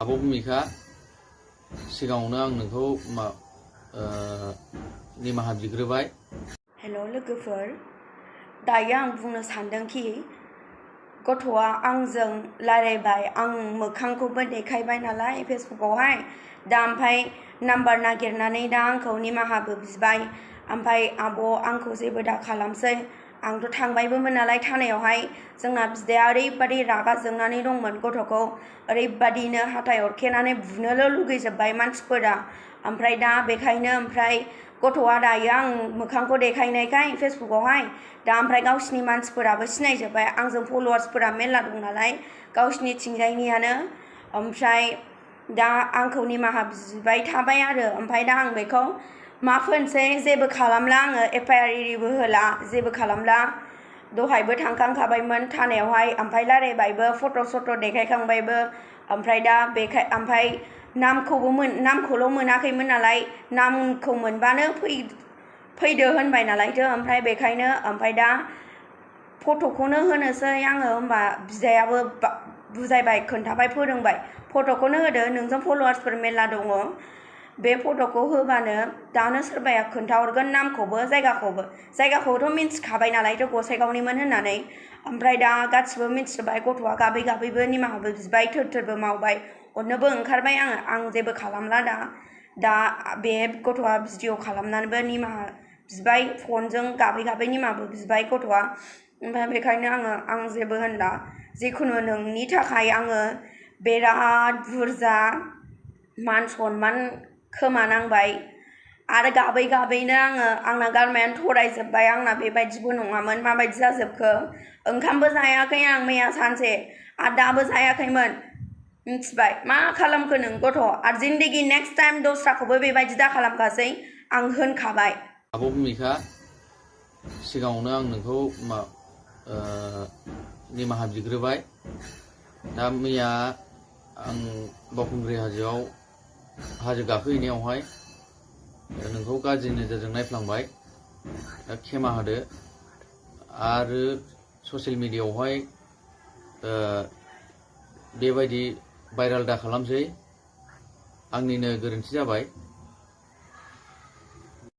आब' भुमिका सिगाङावनो आं नोंखौ निमाहा बिग्रोबाय। हेल' लोगोफोर, दायो आं बुंनो सानदोंखि गथ'आ आंजों रायलायबाय, आं मोखांखौबो देखायबाय नालाय फेसबुकआवहाय, दा ओमफ्राय नाम्बार नागिरनानै दा आंखौ निमाहाबो बिबाय। ओमफ्राय आब' आंखौ जेबो दा खालामसै, आंथ' थांबायबोमोन नालाय थानायावहाय। जोंना बिदाया ओरैबादि रागा जोंनानै दंमोन, गथ'खौ ओरैबादिनो हाथाय अरखेनानै बुनोल' लुगैजोब्बाय मानसिफोरा। ओमफ्राय दा बेखायनो ओमफ्राय गथ'आ दायो आं मोखांखौ देखायनायखाय फेसबुकआवहाय दा ओमफ्राय गावसिनि मानसिफोराबो सिनायजोब्बाय, आंजों फल'वार्सफोरा मेरला दं नालाय गावसिनि थिंजायनियानो। ओमफ्राय दा आंखौ निमाहा बिबाय थाबाय आरो ओमफ्राय दा आं बेखौ मा फोनसै, जेबो खालामला आङो, एफआइआर एरिबो होला, जेबो खालामला। दहायबो थांखांखाबायमोन थानायावहाय, ओमफ्राय रायलायबायबो, फट' देखायखांबायबो। ओमफ्राय दा ओमफ्राय नामखौल' मोनाखैमोन नालाय, नामखौ मोनबानो फैदो होनबाय नालायथो। ओमफ्राय बेखायनो ओमफ्राय दा फट'खौनो होनोसै आङो। होमबा बिदायाबो बुजायबाय, खोन्थाबाय, फोरोंबाय, फट'खौनो होदो, नोंजों फल'वार्सफोर मेरला दङ, बे फट'खौ होबानो दानो सोरबाया खोन्थाहरगोन नामखौबो जायगाखौथ' मिन्थिखाबाय नालायथ' गसाइगावनिमोन होननानै। ओमफ्राय दा गासिबो मिन्थिजोब्बाय, गथ'आ गाबै गाबैबो निमाहाबो बिबाय, थोर मावबाय, हरनोबो ओंखारबाय आं जेबो खालामला दा बे गथ'आ भिडिअ खालामनानैबो निमाहा बिबाय, फनजों गाबै निमाहाबो बिबाय गथ'आ। ओमफ्राय बेखायनो आं जेबो होनला, जिखुनु नोंनि थाखाय आङो बिराद बुरजा मान सनमान खोमानांबाय आरो गाबैनो आंना गारमायानो थरायजोब्बाय, आंना बेबायदिबो नङामोन, माबायदि जाजोबखो। ओंखामबो जायाखै आं मैया सानसे आरो दाबो जायाखैमोन, मिथिबाय। मा खालामखो नों गथ', आरो जिन्दगि नेक्स्ट टाइम दस्राखौबो बेबायदि दा खालामखासै, आं होनखाबाय। आब' भुमिका सिगाङावनो आं नोंखौ निमाहा बिग्रोबाय। दा मैया आं बावखुंग्रि हाजोआव हाजो गाखोहैनायावहाय नोंखौ गाज्रि नोजोरजों नायफ्लांबाय, दा क्षेमा होदो। आरो ससियेल मिडियायावहाय बेबायदि भाइराल दा खालामसै, आंनिनो गोरोन्थि जाबाय।